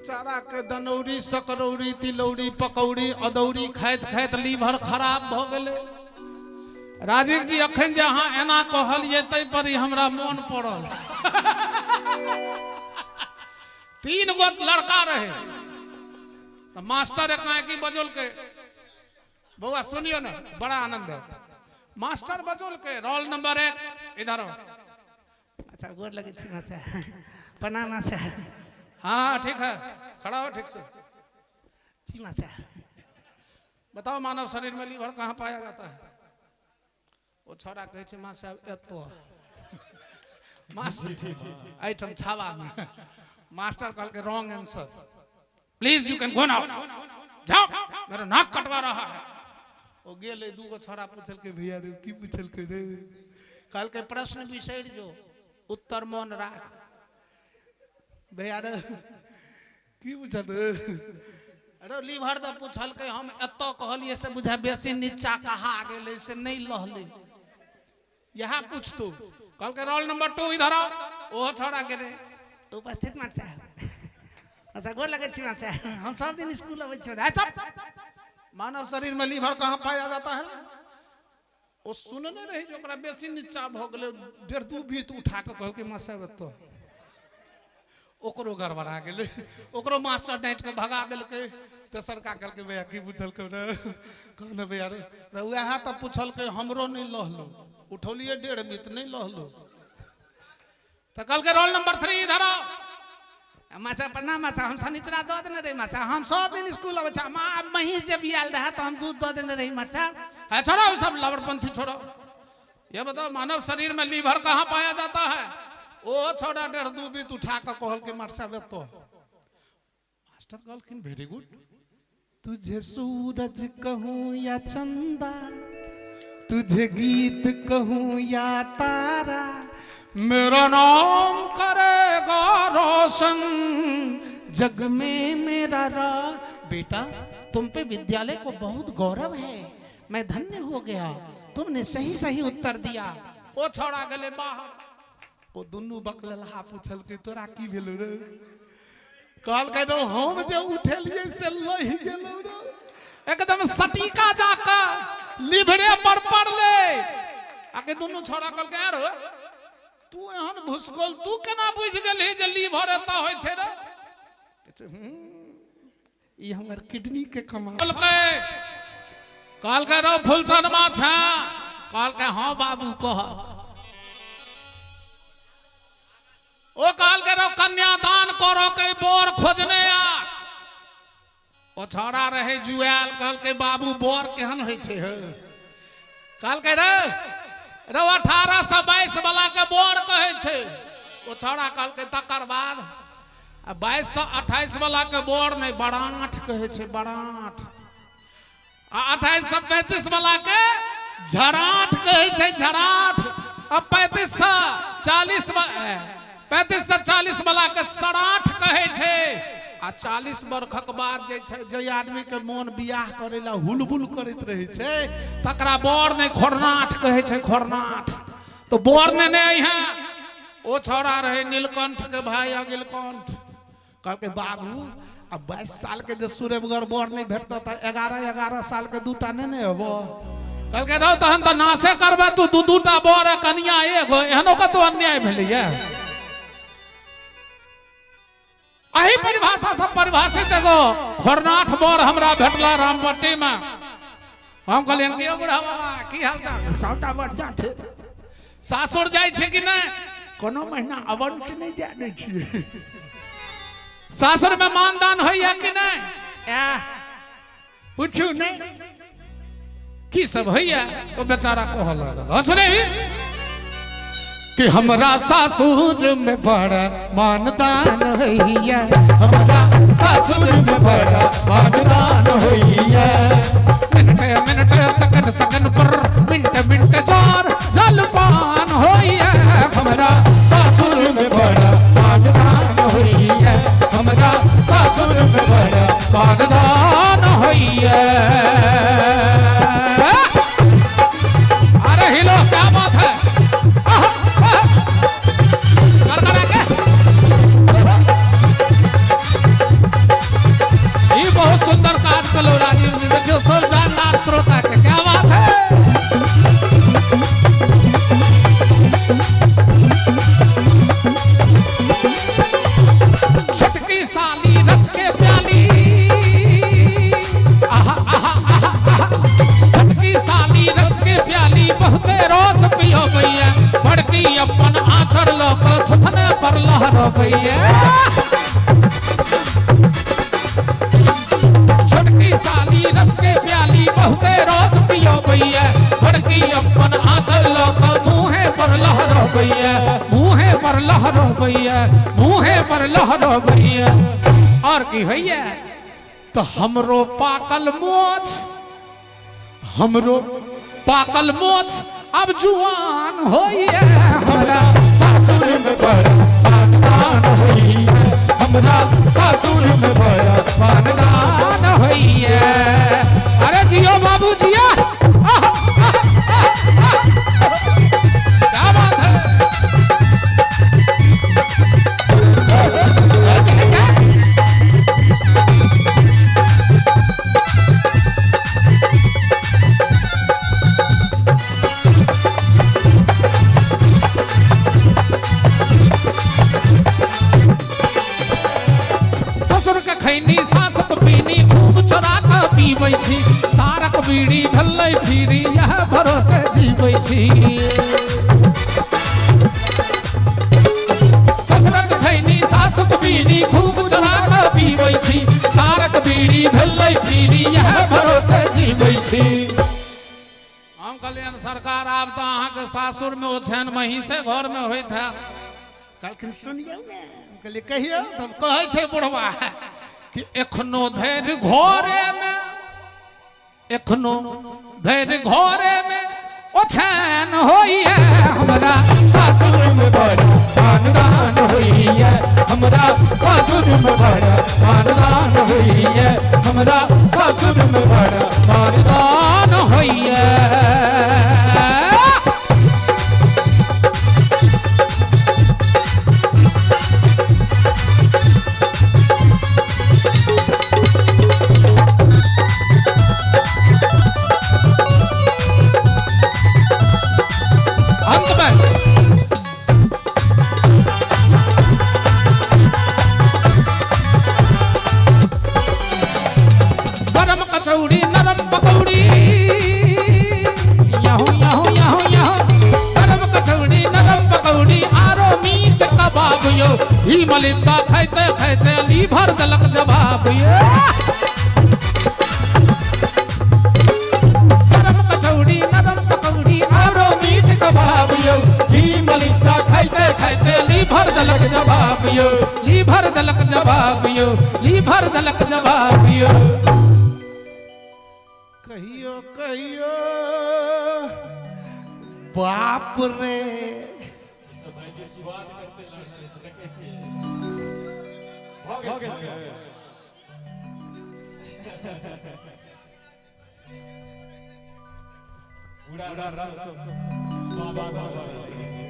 बेचारा के दनौरी सकरौरी तिलौरी पकौड़ी अदौरी खाइत खाइत लीवर खराब भऽ गेलै। राजीव जी अखन जे अहाँ एना कहलियै ताहि पर ई हमरा मोन पड़ल। 3 गो लड़का रहे तऽ मास्टर एकाएकी बजौलकै, बौआ सुनियो ने, बड़ा आनंद है। मास्टर बजौलकै, रोल नंबर 1 इधर आओ। अच्छा गोर लगै छी मास्टर, प्रणाम मास्टर। हाँ ठीक है, खड़ा हो ठीक से। जी मास्टर। बताओ मानव शरीर में लीवर कहाँ पाया जाता है? ओ छोड़ा कहै छै मास्टर साहब एतो। मास्टर एहिठाम छावा में। मास्टर कहलकै wrong answer, please you can go now, जाओ मेरा नाक कटवा रहा है। ओ गेलै, 2 गो छोड़ा पूछलकै, भैया रे की पूछलकै रे? कहलकै प्रश्न बिसरि जो, उत्तर मोन राख। भैया रे की पूछत रे? अरे लीवर तऽ पूछलकै, हम एतऽ कहलियै से बुझा बेसी नीचा कहा गेलै से नहि लहलै, इएह पूछतू। कहलकै रोल नंबर 2 इधर आओ। ओहो छोड़ा गेलै। उपस्थित मास्टर। अच्छा गोर लगै छी मास्टर, हम सब दिन स्कूल अबै छी। अच्छा मानव शरीर में लीवर कहाँ पाया जाता है? ओ सुनने रही जे ओकरा बेसी नीचा भऽ गेलै, 1.5-2 बीत उठा कऽ कहलकै मास्टर एतऽ। ओकरो गड़बड़ा गेलै, ओकरो मास्टर डाँटि कऽ भगा देलकै। तेसरका कहलकै भैया की पूछलकै रे? कहने भैया रे, रे उएह तऽ पूछलकै, हमरो नहि लहलो, उठौलियै 1.5 बीत नहि लहलो। तऽ कहलकै रोल नंबर 3 इधर आओ। मास्टर प्रणाम मास्टर, हम शनिचरा दऽ देने रही मास्टर, हम सब दिन स्कूल अबै छी। माँ महींस जे बियाल रहै तऽ हम दूध दऽ देने रही मास्टर। है छोड़ो सब लवड़पंथी छोड़ो, ये बताओ मानव शरीर में लीवर कहाँ पाया जाता है? ओ छोड़ा 1.5-2 बीत उठा कऽ कहलकै मास्टर साहब एतऽ। मास्टर कहलखिन वेरी गुड। तुझे सूरज कहूँ या चंदा, तुझे गीत कहूँ या तारा, मेरा नाम करेगा रोशन जग में मेरा राज। बेटा तुम पे विद्यालय को बहुत गौरव है, मैं धन्य हो गया, तुमने सही सही उत्तर दिया। ओ छोड़ा गेलै बाहर। ओ दुनू बकलहा पूछलकै तोरा की भेलौ रे? कहलकै रो हम जे उठेलियै से लहि गेलौ रे। एकदम सटीका जाकऽ लीभरे पर पड़लै। आके दुनू छोड़ा कहलकै अरे तू एहन भुसकोल तू केना बुझि गेलही जे लीभर एतऽ होइ छै रे? ई हमर किडनी के कमाल। कहलकै, कहलकै रौ फुलचनमा छा? कहलकै हाँ बाबू कह। ओ कहलकै रौ कन्यादान करो के बर खोजने आ। ओ छौड़ा रहे जुआल, कहलकै बाबू बर केहन होइ छै हौ? कहलकै रे रौ 18 से 22 वाला के बर कहै छै। ओ छौड़ा कहलकै तकर बाद आ 22 से 28 वाला के बर नहि बराठ कहै छै, बराठ। आ 28 से 35 वाला के झराठ कहै छै, झराठ। आ 35 से 40 35 से 40 वाला के सराठ कहै छै। आ 40 बरखक बाद जे छै, जे आदमी के मोन बियाह करै ला हुलबुल करैत रहै छै तकरा बर नहि खोरनाठ कहै छै, खोरनाठ। तो बर ने नहि है। ओ छौड़ा रहे नीलकंठ के भाई अगिलकंठ। कहलकै बाबू आ 22 साल के जे सुरेबगर बर नहि भेटतौ तऽ 11-11 साल के 2टा नहि ने हेबो। कहलकै रौ तहन तऽ नाशे करबै तू, 2-2टा बर आ कनिया एगो, एहनो कतौ अन्याय भेलैया? एहि परिभाषा सब परिभाषित एगो खोरनाठ बर हमरा भेटला रामपट्टी में। हम कहलियनि कि यौ बुढ़ा बाबा की हाल चाल? सबटा बढ़िया छै। सासुर जाइ छै कि नहि? कोनो महीना अवंश नहि जाय दै छियै। सासुर में मानदान होइया कि नहि? पूछू नहि की सब होइया? तो बेचारा कहऽ लागल, हँस रही कि हमरा सासुर में बड़ा मानदान होइया, हमरा सासुर में बड़ा मानदान होइया। मिनट मिनट सकन सकन पर मिनट मिनट जार जलपान होइया, हमरा सासुर में बड़ा मानदान होइया, हमरा सासुर में बड़ा मानदान होइया। अरे हिलो क्या बात है, गड़गड़ा के। छोटकी साली रस के प्याली बहुते रस पियोबैया। बड़की अपन आंचल लऽ कऽ मुँहे पर लहरबैया, मुँहे पर लहरबैया, मुँहे पर लहरबैया। और की होइया तो हमरो पाकल मोछ, हमरो पाकल मोछ अब जुआन होइया। हमरा सासुर में बड़ा मानदान होइया, हमरा सासुर में बड़ा मानदान होइया। अरे जियो बाबू जिया, आह, आह, आह, आह। क्या बात है। ससुर के खैनी सास के पीनी खूब चोरा के पीबै छी, सारक बीड़ी भेलै फिरी यह भरोसे जीबै छी। ससुर के खैनी सास के पीनी खूब चोरा के पीबै छी, सारक बीड़ी भेलै फिरी यह भरोसे जीबै छी। हम कहलियनि सरकार आब तऽ अहाँके सासुर में ओछाइन महीसे घर में होइत है। कहलखिन सुनियौ ने, हम कहलियै कहियौ। तब कहै छै बुढ़वा कि एखनो धरि घरे में, एखनो धरि घरे में ओछाइन होइया। हमरा सासुर में बड़ा मानदान होइया, हमरा सासुर में बड़ा मानदान होइया, हमरा सासुर में बड़ा मानदान होइया। अंत में गरम कचौड़ी नरम पकौड़ी, याहू याहू याहू याहू। गरम कचौड़ी नरम पकौड़ी आरो मीट कबाब यो, ही मलिंदा खाइते खाइते लीभर दलक जवाब यो। गरम कचौड़ी नरम पकौड़ी आरो मीट कबाब यो, ही मलिंदा खाइते खाइते लीभर दलक जवाब यो, लीभर दलक जवाब यो, लीभर दलक जवाब यो। कहियो कहियो बाप रे, पूरा रस बाबा।